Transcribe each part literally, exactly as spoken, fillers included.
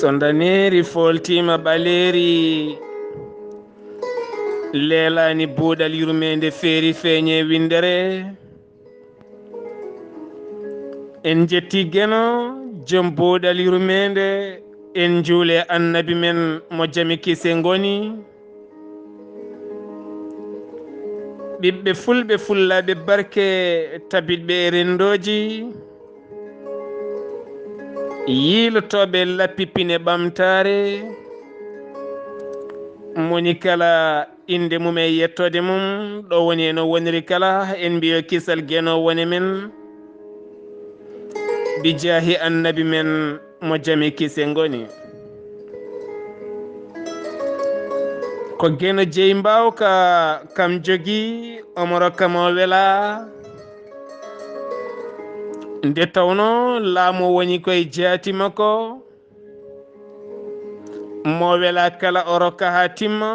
So ndaneeri fooltiima ɓaleeri, leelaani buuɗal yurmeende feeri feeñe winndere. En njetti Geno, jom buuɗal yurmeende, en njuule Annabi men mo jam e kise ngoni. Ɓiɓɓe fulɓe fullaaɓe barke, tabitɓe e renndooji, yiilotooɓe lappi pine ɓamtaare, moni kala innde mum e yettoode mum, ɗo woni e no woniri kala, en mbiyo kisal Geno wone men, bijaahi Annabi men mo jam e kise ngoni. Ko Geno jeyi mbaawka kam jogi, omo rokka mo wela. Nde tawno laamu woni koye jaati makko, mo wela kala o rokka haa timma.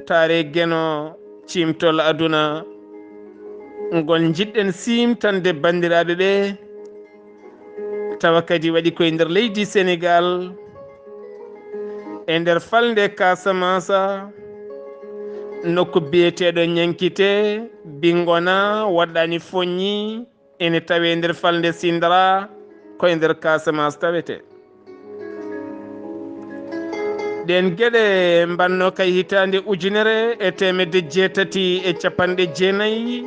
Taare Geno, ciimtol aduna ngol njiɗɗen siimtande banndiraaɓe ɓe, tawa kadi waɗi koye nder leydi Senegaal, e nder falnde Kasamasa, nokku biyeteeɗo Ñankite, Bingona, waɗɗaani Foññi, ene tawee nder falnde Sindara, ko e nder Kasamasa tawetee. Ɗeen geɗe mbanno kay hitaande ujunere e teemedde jeetati e capanɗe jeenayi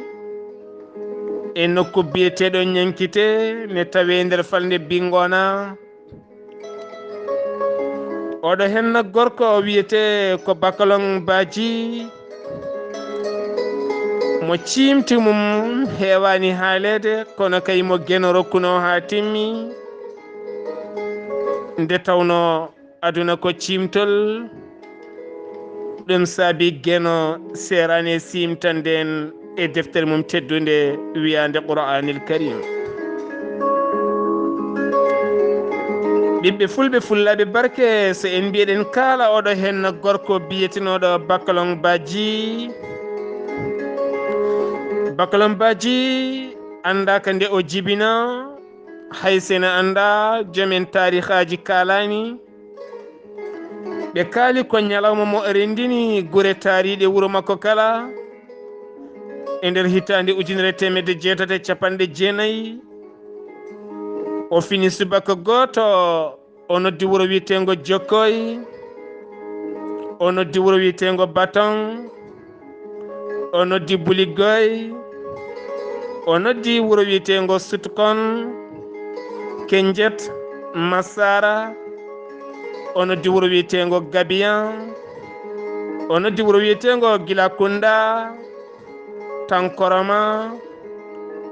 e nokku biyeteeɗo Ñankite, ne tawee nder falnde Bingona. Oɗo henna gorko o wiyetee ko Bakalon Baaji, mo ciimti mum heewaani haaleede, kono kay mo Geno rokkunoo haa timmi. Nde tawnoo aduna ko ciimtol, ɗum saabi Geno seeraani e siimtande en e deftere mum teddunde wiyaande Qur'aanil Karim. Ɓiɓɓe fulɓe fullaaɓe barke, so en mbiyeɗen kala oɗo henna gorko biyetenooɗo Bakalon Baaji. Bakalon Baaji anndaaka nde o jibina, hay so ene annda joom en taarihaaji kaalaani. Ɓe kaali ko ñalawma mo o renndini gure taariiɗe wuro makko kala e nder hitaande ujunere teemedde jeetati e capanɗe jeenayi. O fini subaka gooto, o noddi wuro wiyeteengo Jokkoy, o noddi wuro wiyeteengo Baton, o noddi Buligoy, o noddi wuro wiyeteengo Sutkon, Kenjet, Masara, o noddi wuro wiyeteengo Gabiyan, o noddi wuro wiyeteengo Gilakunda, Tankoroma,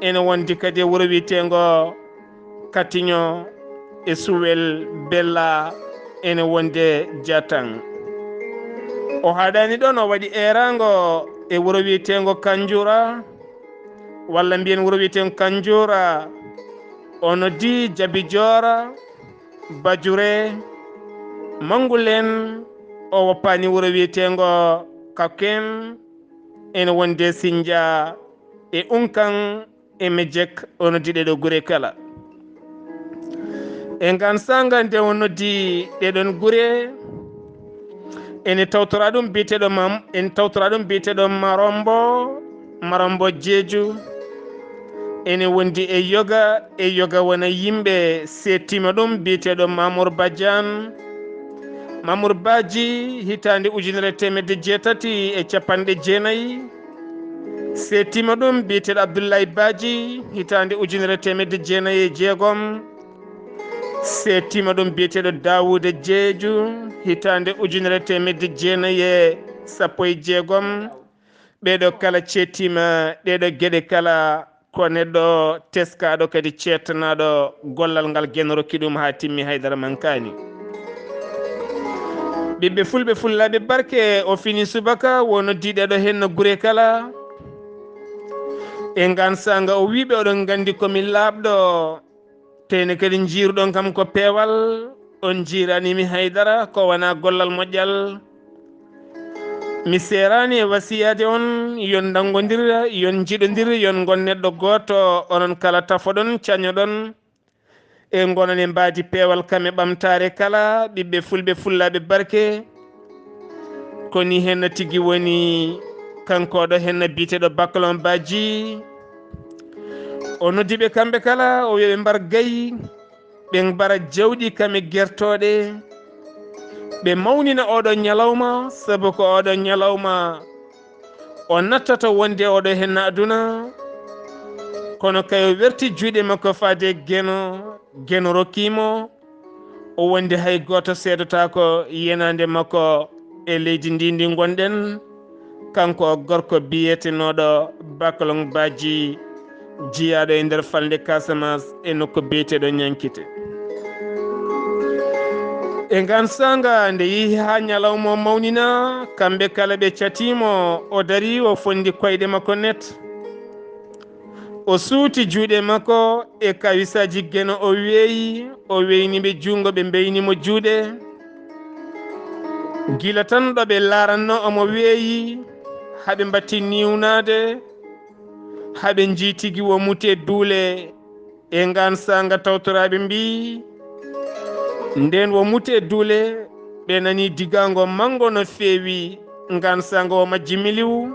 ene wondi kadi e wuro wiyeteengo Katiño e Suwel Bella, ene wonde Jatan. O haɗani ɗon, o waɗi erango e wuro wiyeteengo Kanjura, walla mbiyen wuro wiyeteengo Kanjura, o noddi Jabi Joora, Bajure, Mangulen, o woppani wuro wiyeteengo Kaken, ene wonde Sinja e Unkan, e Mejek, o noddi ɗeɗo gure kala. E ngan sanga nde o noddi ɗeɗon gure, ene tawtora ɗum biyeteɗo mam-, ene tawtora ɗum biyeteɗo Marombo, Marombo Jeeju, ene wondi e yoga, e yoga wona yimɓe seetima ɗum biyeteɗo Mamour Badiane, Mamour Badji, hitaande ujunere teemedde jeetati e capanɗe jeenayi. Seetima ɗum biyeteeɗo Abdoulaye Badji, hitaande ujunere teemedde jeenayi e jeegom. Seetima ɗum biyeteeɗo Daouda Diédhiou, hitaande ujunere teemedde jeenayi e sappo e jeegom. Ɓeeɗo kala ceetima ɗeeɗo geɗe kala, ko neɗɗo teskaaɗo kadi ceettanaaɗo gollal ngal Geno rokki ɗum haa timmi, haydara mankaani. Ɓiɓɓe fulɓe fullaaɓe barke, o fini subaka, wo noddi ɗeeɗo heen no gure kala. E ngaan saanga o wii ɓe, oɗon nganndi ko mi laaɓɗo. Teyne kadi njiiruɗon kam ko peewal, on njiiraani mi haydara, ko wonaa gollal moƴƴal. Mi seeraani e wasiyaade on, yon ndanngondir, yon njiɗondir, yon ngon neɗɗo gooto, onon kala tafoɗon, cañoɗon. E ngonon e mbaadi peewal kam e ɓamtaare kala, ɓiɓɓe fulɓe, fullaaɓe barke. Ko ni henna tigi woni, kanko ɗo henna biyeteeɗo Bakalon Baaji. O noddi ɓe kamɓe kala, o wiya ɓe mbar gayi, ɓe mbara jawɗi kam e gertooɗe. Ɓe mawnina oɗo ñalawma, sabu ko oɗo ñalawma o nattata wonde oɗo henna aduna. Kono kay o werti juuɗe makko faade geno, geno rokkimo. O wondi hay gooto seedotaako yenaande makko e leydi ndi ndi ngonɗen. Kanko o gorko biyetenooɗo Bakalon Baaji, jiyaaɗo e nder falnde Casamance e nokku biyeteeɗo Ñankite. E ngaan saanga nde yehi haa ñalawma o mawnina, kamɓe kala ɓe catiimo, o dari o fondi koyɗe makko net. O suuti juuɗe makko e kawisaaji geno, o weeyi, o weyni ɓe juungo, ɓe mbeyni mo juuɗe. Gila tan ɗo ɓe laaranno omo weeyi, haa ɓe mbatti niwnaade, haa ɓe njii tigi wo mute duule. E ngaan saanga tawtoraaɓe mbii, ndeen wo mute duule, ɓe nani digaango manngo no feewi. Ngaan saanga o majji miliw.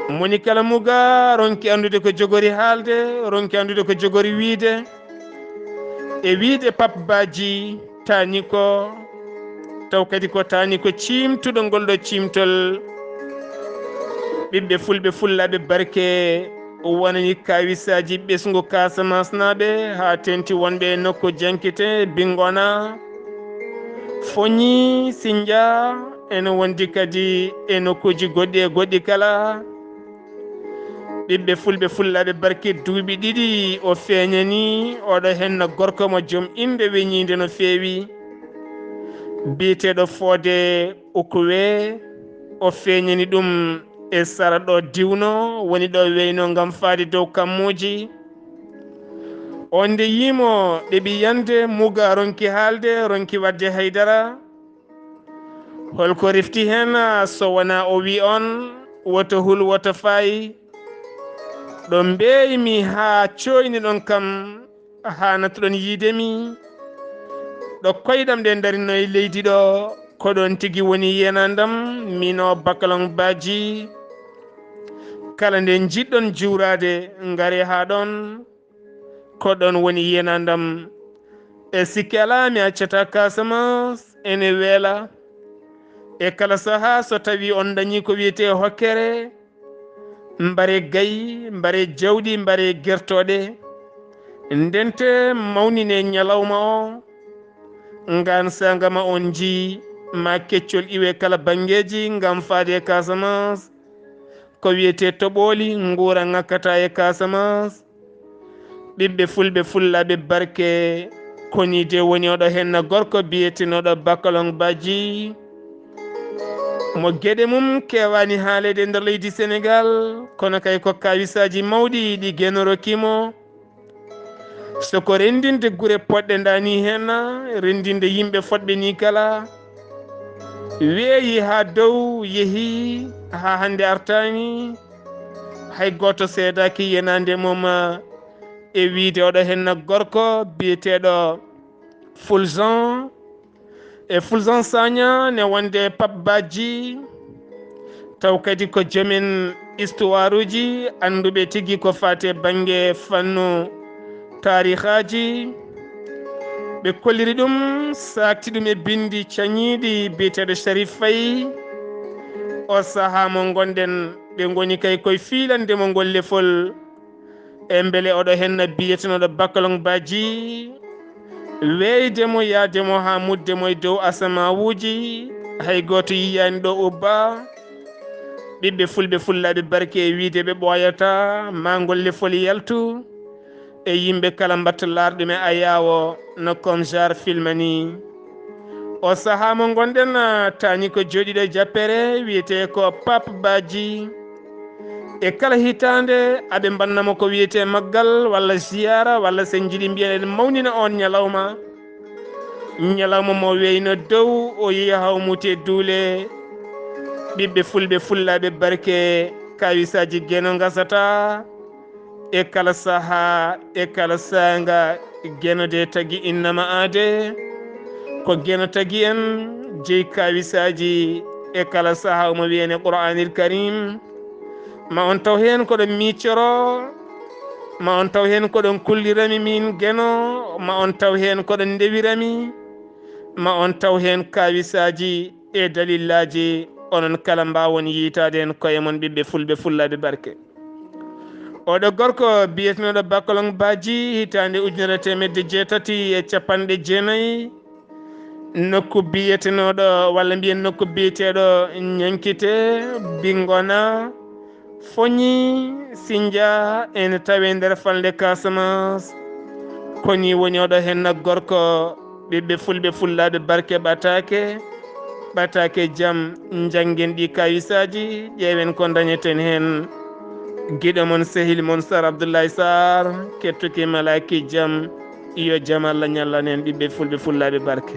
Moni kala muga ronki anndude ko jogori haalde, ronki anndude ko jogori wiide. E wiide Pap Baaji taani ko, taw kadi ko taani ko ciimtuɗo ngol ɗo ciimtol. Ɓiɓɓe fulɓe, fullaaɓe barke, wonani kawisaaji ɓesngu Casamance naaɓe, haa teŋti wonɓe e nokku Jankite, Bingona, Foñi, Sinja, ene wondi kadi e nokkuuji goɗɗi e goɗɗi kala. Ɓiɓɓe fulɓe, fullaaɓe barke, duuɓi ɗiɗi o feeñani, oɗo henna gorko mo joom innde weñiinde no feewi, biyeteeɗo Foode Ukuwe. O feeñani ɗum e sara ɗo diwno, woni ɗo weyno ngam faade dow kammuuji. On nde yiimo, ɗeɓi yande, muga ronki haalde, ronki waɗde haydara. Holko refti heen, so wonaa o wi on, woto hul, woto faay. Ɗo mbeeymi haa cooyniɗon kam, haa nattuɗon yiide mi. Ɗo koyɗam ɗe ndarinno e leydi ɗo, ko ɗon tigi woni yenandam, mino Bakalon Baaji. Kala nde njiɗɗon juuraade, ngare haa ɗon. Ko ɗon woni yenandam. E sikke alaa, mi accata Casamance ene weela. E kala sahaa, so tawi on dañi ko wiyetee hokkere, mbare gayi, mbare jawɗi, mbare gertooɗe. Ndente, mawnine ñalawma o. Ngaan saanga ma on njii, ma keccol iwe kala banngeeji ngam faade e Casamance. Ko wiyetee toɓooli, nguura ŋakkata e Casamance. Ɓiɓɓe fulɓe, fullaaɓe barke, koni de woni oɗo henna gorko biyetenooɗo Bakalon Baaji. Mo geɗe mum keewaani haaleede nder leydi Senegaal, kono kay ko kawisaaji mawɗi ɗi genoro kimo. So ko renndinde gure poɗɗe ndaa nii heen, renndinde yimɓe fotɓe nii kala. Weeyi haa dow, yehi haa hannde artaani. Hay gooto seedaaki yenaande mum e wiyde oɗo henna gorko biyeteeɗo Fulgence. E Fulgence Sagna ne wonde Pap Baaji, taw kadi ko joomen istuwaaruuji annduɓe tigi ko faati e bannge fannu taarihaaji. Ɓe kolliri ɗum, saakti ɗum e binndi cañiiɗi biyeteeɗo Sharif Faye. O sahaa mo ngonɗen, ɓe ngoni kay koye fiilande mo ngol lefol. E mbele oɗo henna biyetenooɗo Bakalon Baaji, weeyde mo, yahde mo haa mudde mo e dow asamawuuji, hay gooto yiyaani ɗo ubba. Ɓiɓɓe fulɓe, fullaaɓe barke e wiyde ɓe ɓooyataa, maa ngol lefol yaltu. E yimɓe kala mbatta laarɗum e ayaawo no Komjar filmani. O sahaa mo ngonɗen, ah, taani ko jooɗiiɗo e jappere, wiyetee ko Pap Baaji. E kala hitaande, aɓe mbanna mo ko wiyetee maggal walla ziyaara, walla sen njiɗi mbiyen en mawnina on ñalawma. Ñalawma mo weyno dow, o yehi hawmute duule. Ɓiɓɓe fulɓe, fullaaɓe barke, kawisaaji geno ngasata. E kala saha, e kala sanga, Geno de tagi innama ade. Ko Geno tagi en jeyi kawisaaji e kala saha, omo wiyani Qur'anil Karim. Ma on taw heen koɗon miccoro, ma on taw heen koɗon kullirami min Geno, ma on taw heen koɗon ndewirami, ma on taw heen kawisaaji e dalillaaji, onon kala mbaawon yiitaade heen koye mon, ɓiɓɓe fulɓe fullaaɓe barke. Oɗo gorko biyetenooɗo Bakolong Baji, hitaande ujunere teemedde jeetati e capanɗe jeenayi, nokku biyetenooɗo, walla mbiyen nokku biyeteeɗo Ñankite, Bingona, Foñi, Sinja, ene tawe nder falnde Casamance. Ko ni woni oɗo henna gorko, ɓiɓɓe fulɓe fullaaɓe barke ɓataake, ɓataake jam, njanngen ɗi kawisaaji, ƴeewen ko dañeten heen. Giɗo mon, sehil mon, Sar Abdoulaye Sarr, kettuki malaaki jam, yo jam Allah ñallan en, ɓiɓɓe fulɓe fullaaɓe barke.